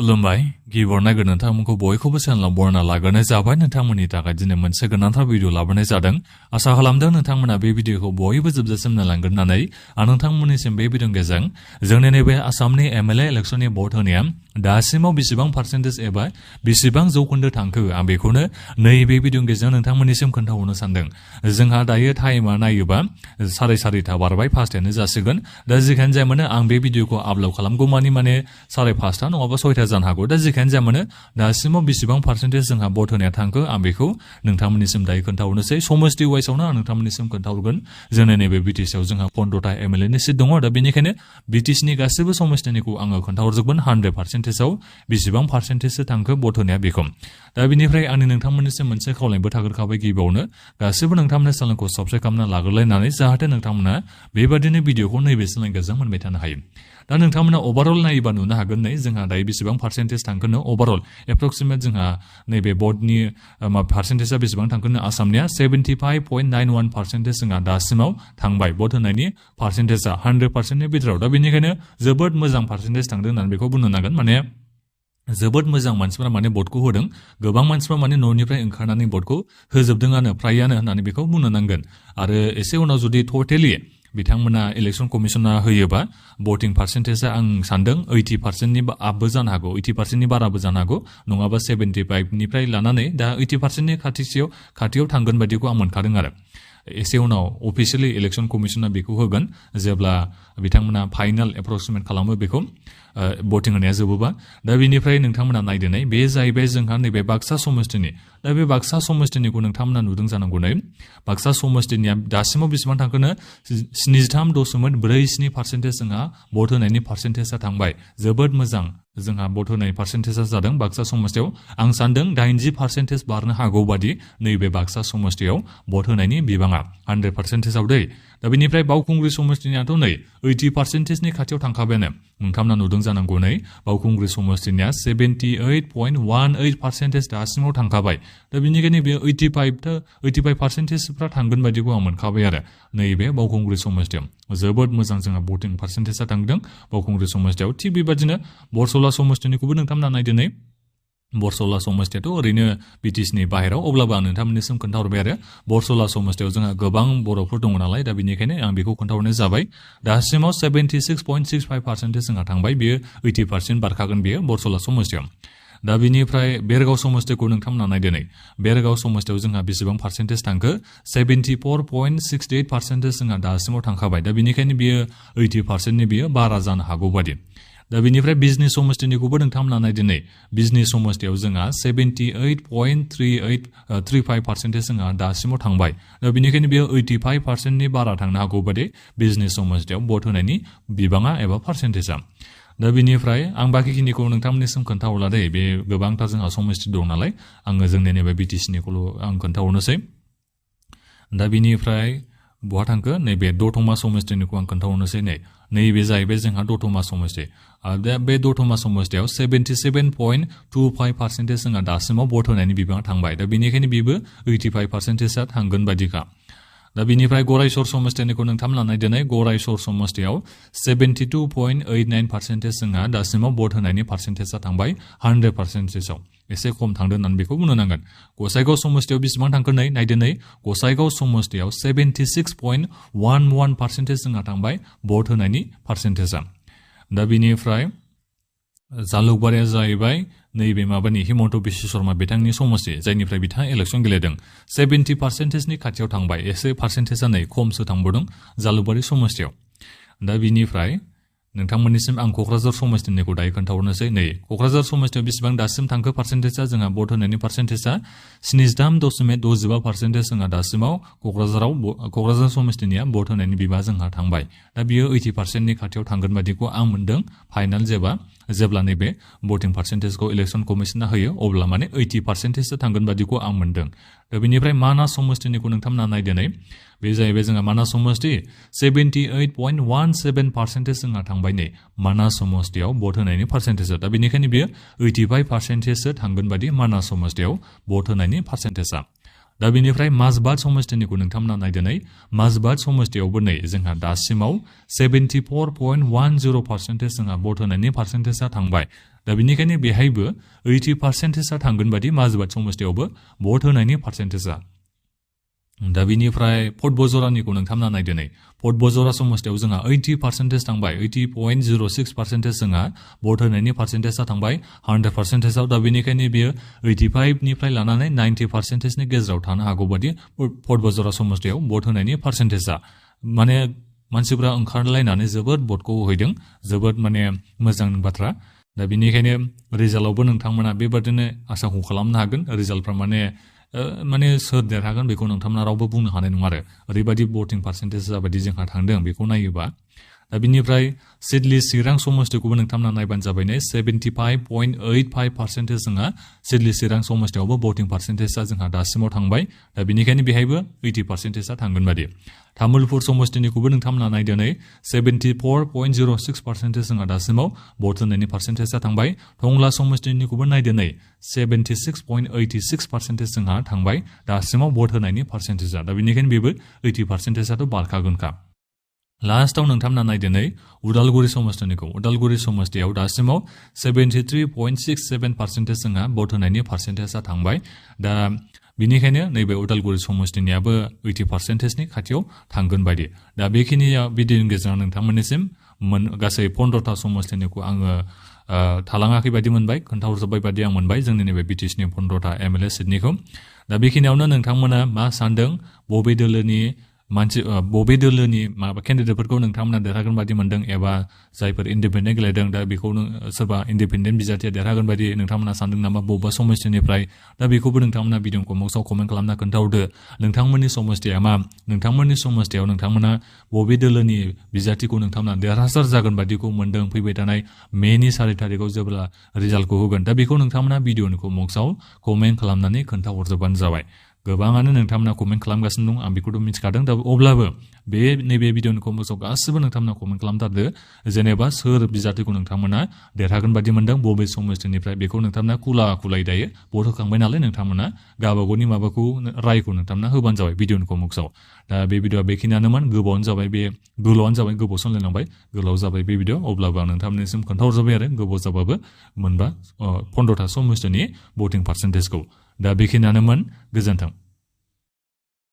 खुलुमबाय गिबियावनो नोंथांमोनखौ बयखौबो चेनेलाव बरायना लाग्रोनाय जाबाय नोंथांमोननि थाखाय दिनै मोनसे गोनांथार भिडिअ लाबोनाय जादों आसा खालामदों नोंथांमोना बे भिडिअखौ बयबो जोबजासिम नायलांगोन होननानै आं नोंथांमोननिसिम बे भिडिअनि गेजेरजों जोंनि नैबे आसामनि एमएलए इलेक्सननि भट होनाया दासिमाव बेसेबां पार्सेन्टेज एबा बेसेबां जौखोन्दो थांखो आं बेखौनो नैबे भिडिअनि गेजेरजों नोंथांमोननिसिम खोन्थाहरनो सानदों जोंहा दायो टाइमा नायोबा 4:30 बारबाय फासथायानो जासिगोन दा जिखायानो जाया मानो आं बे भिडिअखौ आपल'ड खालामगौ माने 5:30 नङाबा 6 जानो हागौ दा जिखायानो जाया मानो दासिमाव बेसेबां पार्सेन्टेज जोंहा भट होनाया थांखो आं बेखौ नोंथांमोननिसिम दायो खोन्थाहरनोसै समस्ति वाइसआवनो आं नोंथांमोननिसिम खोन्थाहरगोन जोंनि नैबे बिटिसिआव जोंहा 15टा एमएलएनि सिट दङ दा बेनिखायनो बिटिसिनि गासैबो समस्तिनिखौ आङो खोन्थाहरजोबगोन 100%आव बेसेबां पार्सेन्टेजसो थांखो भट होनाया बेखौ दा बेनिफ्राय आंनि नोंथांमोननिसिम मोनसे खावलायबो थाग्रोखाबाय गिबियावनो गासैबो नोंथांमोननि चेनेलखौ साबस्क्राइब खालामना लाग्रोलायनानै जाहाथे नोंथांमोना बेबादिनो भिडिअखौ नैबे चेनेलनि गेजेरजों मोनबाय थानो हायो दा नोंथांमोना ओभारअल नायोबा नुनो हागोन नै जोंहा दायो बेसेबां पार्सेन्टेज थांखोनो ओभारअल एप्रक्सिमेट जोंहा नैबे भटनि पार्सेन्टेजआ बेसेबां थांखोनो आसामनिया 75.91% जोंहा दासिमाव थांबाय भट होनायनि पार्सेन्टेजआ 100%नि बिथोराव दा बेनिखायनो जोबोद मोजां पार्सेन्टेज थांदों होननानै बेखौ बुंनो नांगोन माने जोबोद मोजां मानसिफोरा माने भटखौ होदों गोबां मानसिफोरा माने न'निफ्राय ओंखारनानै भटखौ होजोबदोंआनो फ्रायानो होननानै बेखौ बुंनो नांगोन आरो एसे उनाव जुदि टटेलि बिथांमोना इलेक्सन कमिशना होयोबा भटिं पार्सेन्टेजआ आं सानदों 80%नि आपबो जानो हागौ 80%नि बाराबो जानो हागौ नङाबा 75निफ्राय लानानै दा 80%नि खाथियाव थांगोन बायदिखौ आं मोनखादों आरो एसे उनाव अफिसियेलि इलेक्सन कमिशना बेखौ होगोन जेब्ला बिथांमोना फाइनाल एप्रक्सिमेट खालामो बेखौ भटिं होनाया जोबोबा दा बेनिफ्राय नोंथांमोना नायदोनै बे जाहैबाय जोंहा नैबे बाक्सा समस्तिनि दा बे बाक्सा समस्तिनिखौ नोंथांमोना नुदों जानांगौ नै बाक्सा समस्तिनिया दासिमाव बेसेबां थांखोनो 73.47% जोंहा भट होनायनि पार्सेन्टेजआ थांबाय जोबोद मोजां जोंहा भट होनाय पार्सेन्टेजआ जादों बाक्सा समस्तियाव आं सानदों 80% बारनो हागौ बादि नैबे बाक्सा समस्तियाव भट होनायनि बिबाङा 100%आव दै दा बेनिफ्राय बावखुंग्रि समस्तिनियाथ' नै 80%नि खाथियाव थांखाबायानो नोंथांमोना नुदों जानांगौ नै बावखुंग्रि समस्तिनिया 78.18% दासिमाव थांखाबाय दा बेनिखायनो बे 85%फ्रा थांगोन बायदिखौ आं मोनखाबाय आरो नैबे बावखुंग्रि समस्तियाव जोबोद मोजां जोंहा भटिं पार्सेन्टेजआ थांदों बावखुंग्रि समस्तियाव थिग बेबादिनो बरसला समस्तिनिखौबो नोंथांमोना नायदो नै बरसला समस्तियाथ' ओरैनो बिटिसिनि बाहेराव अब्लाबो आं नोंथांमोननिसिम खोन्थाहरबाय आरो बरसला समस्तियाव जोंहा गोबां बर'फोर दङ नालाय दा बेनिखायनो आं बेखौ खोन्थाहरनाय जाबाय दासिमाव 76.65% जोंहा थांबाय बेयो 80% बारखागोन बेयो बरसला समस्तियाव दा बेनिफ्राय बेरगाव समस्तिखौ नोंथांमोना नायदो नै बेरगाव समस्तियाव जोंहा बेसेबां पार्सेन्टेज थांखो 74.68% जोंहा दासिमाव थांखाबाय दा बेनिखायनो बियो 80%नि बियो बारा जानो हागौ बादि दा बेनिफ्राय बिजनि समस्तिनिखौबो नोंथांमोना नायदो नै बिजनि समस्तियाव जोंहा 78.35% जोंहा दासिमाव थांबाय दा बेनिखायनो बियो 85%नि बारा थांनो हागौ बादि बिजनि समस्तियाव भट होनायनि बिबाङा एबा पार्सेन्टेजआ दा बेनिफ्राय आं बाखिखिनिखौ नोंथांमोननिसिम खोन्थाहरला दे बे गोबांथार जोंहा समस्ति दं नालाय आङो जोंनि नैबे बिटिसिनिखौल' आं खोन्थाहरनोसै दा बेनिफ्राय बहा थांखो नैबे दतमा समस्तिनिखौ आं खोन्थाहरनोसै नैबे जाहैबाय जोंहा दतमा समस्ति दा बे दतमा समस्तियाव 77.25% जोंहा दासिमाव भट होनायनि बिबाङा थांबाय दा बेनिखायनो बेबो 85%आ थांगोन बादिखा दा बेनिफ्राय गरायसर समस्तिनिखौ नोंथांमोना नायदो नै गरायसर समस्तियाव 72.89% जोंहा दासिमाव भट होनायनि पार्सेन्टेजआ थांबाय 100%आव एसे खम थांदों होननानै बेखौ बुंनो नांगोन गसाइगाव समस्तियाव बेसेबां थांखो नै नायदो नै गसाइगाव समस्तियाव 76.11% जोंहा थांबाय भट होनायनि पार्सेन्टेजआ दा बेनिफ्राय जालुकबारिया जाहैबाय नैबे माबानि हिमन्त बिश्व शर्मा बिथांनि समस्ति जायनिफ्राय बिथाङा इलेक्सन गेलेदों 70%नि खाथियाव थांबाय एसे पार्सेन्टेजआ नै खमसो थांबावदों जालुकबारि समस्तियाव दा बिनिफ्राय नोंथांमोननिसिम आं क'क्राझार समस्तिनिखौ दायो खोन्थाहरनोसै नै क'क्राझार समस्तियाव बेसेबां दासिम थांखो पार्सेन्टेजआ जोंहा भट होनायनि पार्सेन्टेजआ 73.65% जोंहा दासिमाव क'क्राझार समस्तिनिया भट होनायनि बिबाङा जोंहा थांबाय दा बियो 80%नि खाथियाव थांगोन बायदिखौ आं मोनदों फाइनाल जेब्ला नैबे भटिं पार्सेन्टेजखौ इलेक्सन कमिशना होयो अब्ला माने 80%सो थांगोन बायदिखौ आं मोनदों दा बेनिफ्राय मानास समस्तिनिखौ नोंथांमोना नायदो नै बे जाहैबाय जोंहा मानास समस्ति 78.17% जोंहा थांबाय नै मानास समस्तियाव भट होनायनि पार्सेन्टेजआ दा बेनिखायनो बियो 85%सो थांगोन बायदि मानास समस्तियाव भट होनायनि पार्सेन्टेजआ दा बेनिफ्राय माजबाद समष्टिनिखौ नोंथांमोना नायदोनै माजबाद समष्टियावबो नै जोंहा दासिमाव 74.10% जोंहा भट होनायनि पार्सेन्टेजआ थांबाय दा बेनिखायनो बेहायबो 80% थांगोन बादि माजबाद समष्टियावबो भट होनायनि पार्सेन्टेजआ दा बेनिफ्राय फट बजरानिखौ नोंथांमोना नायदोनै फट बजरा समष्टियाव जोंहा 80% थांबाय 80.06% जोंहा भट होनायनि पार्सेन्टेजआ थांबाय 100% आव दा बेनिखायनो बियो 85 निफ्राय लानानै 90% नि गेजेराव थानो हागौ बादि फट बजरा समष्टियाव भट होनायनि पार्सेन्टेजआ माने मानसिफोरा ओंखारलायनानै जोबोद भटखौ होहैदों जोबोद माने मोजां बाथ्रा दा बेनिखायनो रिजाल्टआवबो नोंथांमोना बेबादिनो आसाखौ खालामनो हागोन रिजाल्टफ्रा माने सोर देरहागोन बेखौ नोंथांमोना रावबो बुंनो हानाय नङा आरो ओरैबादि भटिं पार्सेन्टेज जाबायदि जोंहा थांदों बेखौ नायोबा दा बिनिफ्राय सिडली चिरां समष्टिखौबो नोंथांमोना नायबानो जाबाय नै 75.85% जोंहा सिडली चिरां समष्टियावबो भटिं पार्सेन्टेजआ जोंहा दासिमाव थांबाय दा बेनिखायनो बेहायबो 80%आ थांगोन बादि तामुलपुर समष्टिनिखौबो नोंथांमोना नायदो नै 74.06% जोंहा दासिमाव भट होनायनि पार्सेन्टेजआ थांबाय टंला समष्टिनिखौबो नायदो नै 76.86% जोंहा थांबाय दासिमाव भट होनायनि पार्सेन्टेजआ दा बेनिखायनो बेबो 80%आथ' बारखागोनखा लास्टाव नोंथांमोना नायदो नै उदालगुरि समष्टिनिखौ उदालगुरि समष्टियाव दासिमाव 73.67% जोंहा भट होनायनि पार्सेन्टेजआ थांबाय दा बेनिखायनो नैबे उदालगुरि समष्टिनियाबो 80% नि खाथियाव थांगोन बायदि दा बेखिनिया भिडिअनि गेजेराव नोंथांमोननिसिम गासै 15टा समष्टिनिखौ आङो थालाङाखै बायदि मोनबाय खोन्थाहरजोब्बाय बायदि आं मोनबाय जोंनि नैबे बिटिसिनि 15टा एमएलए सिटनिखौ दा बेखिनियावनो नोंथांमोना मा सानदों बबे दोलोनि माबा केन्डिडेटफोरखौ नोंथांमोना देरहागोन बायदि मोनदों एबा जायफोर इन्डिपेन्डेन्ट गेलेदों दा बेखौ सोरबा इन्डिपेन्डेन्ट बिजाथिया देरहागोन बायदि नोंथांमोना सानदों नामा बबेबा समष्टिनिफ्राय दा बेखौबो नोंथांमोना भिडिअ कमेन्टआव कमेन्ट खालामना खोन्थाहरदो नोंथांमोननि समष्टिया मा नोंथांमोननि समष्टियाव नोंथांमोना बबे दोलोनि बिजाथिखौ नोंथांमोना देरहासार जागोन बायदिखौ मोनदों फैबाय थानाय मेनि 4 तारिखआव जेब्ला रिजाल्टखौ होगोन दा बेखौ नोंथांमोना भिडिअनि कमेन्टआव कमेन्ट खालामनानै खोन्थाहरजोबानो जाबाय गोबाङानो नोंथांमोना कमेन्ट खालामगासिनो दं आं बेखौथ' मिथिखादों दा अब्लाबो नैबे भिडिअनि कमेन्टआव गासिबो नोंथांमोना कमेन्ट खालामथारदो जेनेबा सोर बिजाथिखौ नोंथांमोना देरहागोन बायदि मोनदों बबे समष्टिनिफ्राय बेखौ नोंथांमोना खुलायै दायो भट होखांबाय नालाय नोंथांमोना गावबागावनि माबाखौ रायखौ नोंथांमोना होबानो जाबाय भिडिअनि कमेन्टआव दा बे भिडिअआ बेखिनियानोमोन गोबावानो जाबाय गोबाव सामलायलांबाय गोलाव जाबाय बे भिडिअ अब्लाबो आं नोंथांमोननिसिम खोन्थाहरजोब्बाय आरो गोबाव जाबाबो मोनबा 15टा समष्टिनि भटिं पार्सेन्टेजखौ दा बेखिनियानोमोन गोजोन्थों